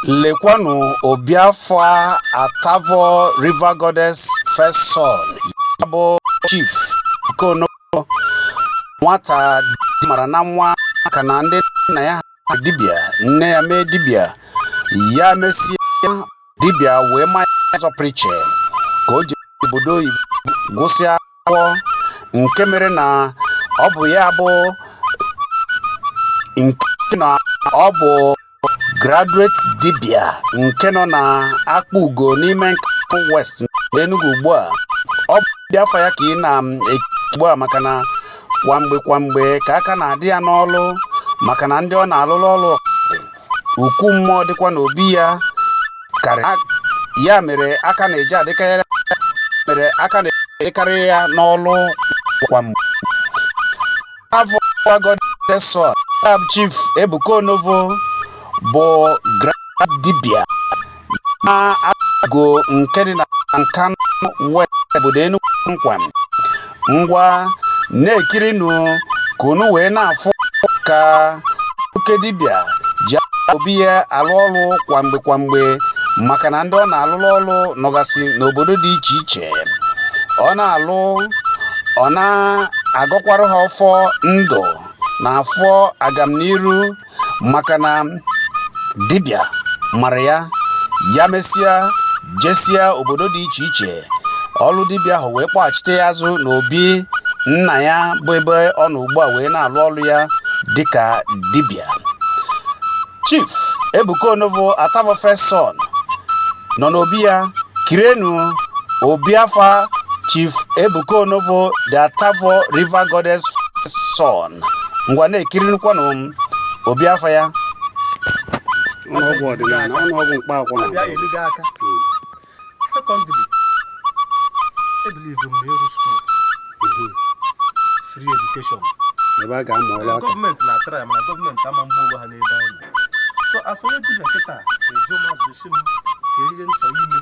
Lekwanụ Obiafa Atavo River Goddess First Son, ya bụ Chief Okonowo, nwata mara na nwa ka na ndị nna ya ha dibịa, nne ya mee dibịa, ya mesie dibịa wee ma ya zọpụrụ iche ka o ji obodo oyibo gụsịa akwụkwọ, nke mere na ọ bụ ya bụ nke na ọ bụ graduate dibịa nke nọ na Akpa Ugo n'ime Nkanu West n'Enugu ugbu a. Ọ bụ afa ya ka ị na-ekiri ugbu a, maka na kwamgbe kwamgbe ka aka na-adị ya n'ọlụ, maka na ndị ọ na-alụlụ ọlụ ukwu mmụọ dịkwa n'obi ya karịrị ya, mere aka na-eji adịkarị mere aka na-adịkarị ya n'ọlụ kwamgbe. Atavo Goddess Son, Chief Ebuka Onovo, bụ grand dibịa na Ugo nke dị na Nkanu West, obodo Enugu nkwam. Ngwa, na-ekirinu ka unu wee na-afụ ka oke dibịa ji obi ya alụ ọrụ kwamgbe kwamgbe, maka na ndị ọ na-alụlụ ọrụ nọgasị n'obodo dị iche iche. Ọ na-alụ, ọ na-agọkwara ha ọfọ ndụ na afọ agamniru, maka na dibịa mara ya. Ya mesịa jesia obodo dị iche iche ọlụ dibịa ahụ, wee kpọghachite ya azụ n'obi nna ya, bụ ebe ọ nọ ugbu a wee na-alụ ọlụ ya dịka dibịa. Chief Ebuka Onovo, Atavo First Son, nọ n'obi ya. Kirienu Obiafa Chief Ebuka Onovo, the Atavo River Goddess First Son. Ngwa, na-ekirinukwanụ Obiafa ya. Ọnụọgwụ ọdịnala, ọnụọgwụ mkpa akwụkwọ na Bịa elu gị aka. Secondly, ebelieve m na ịrụ school, free education, ebe a ga-amụ ọrụ aka. Gọọmenti na-atara ya, mana gọọmenti ama mgbu onwe ha n'ebe anyị nọ. So as onye dibịa kịta, eju mmadụ si m ka ihe m chọrọ ime,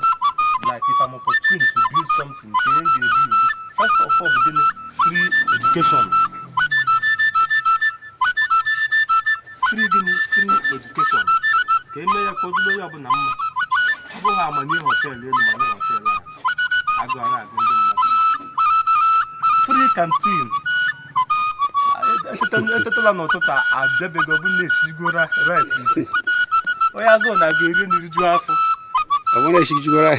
like if I'm opportune to build something, ka ihe m ga-ebuild first of all bụ gịnị? Free education. Free gịnị? Free education, ka eme ya ka ọ dịrị onye ọbụla mma. Ọ bụghị amanye hotel elu, manye hotel a agụ a na-agụ ndị mmadụ. Free canteen. Etetala n'ụtụtụ, abịabego bụ na-esigoro rice, onye agụụ na-aga eri nri juo afọ. Ọ bụrụ na esigjugoro.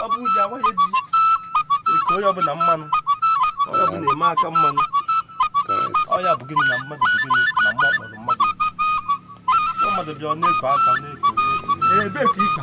Ọ bụ ji agbanye ji eke, onye ọbụla mmanụ, onye ọbụla eme aka mmanụ. Ọ ya bụ gịnị na mmadụ bụ gịnị na mmụọ kpọrọ mmadụ. Ọ mmadụ bịa, ọ na-eko aka, ọ na-eko. Ebee ka ịkpa?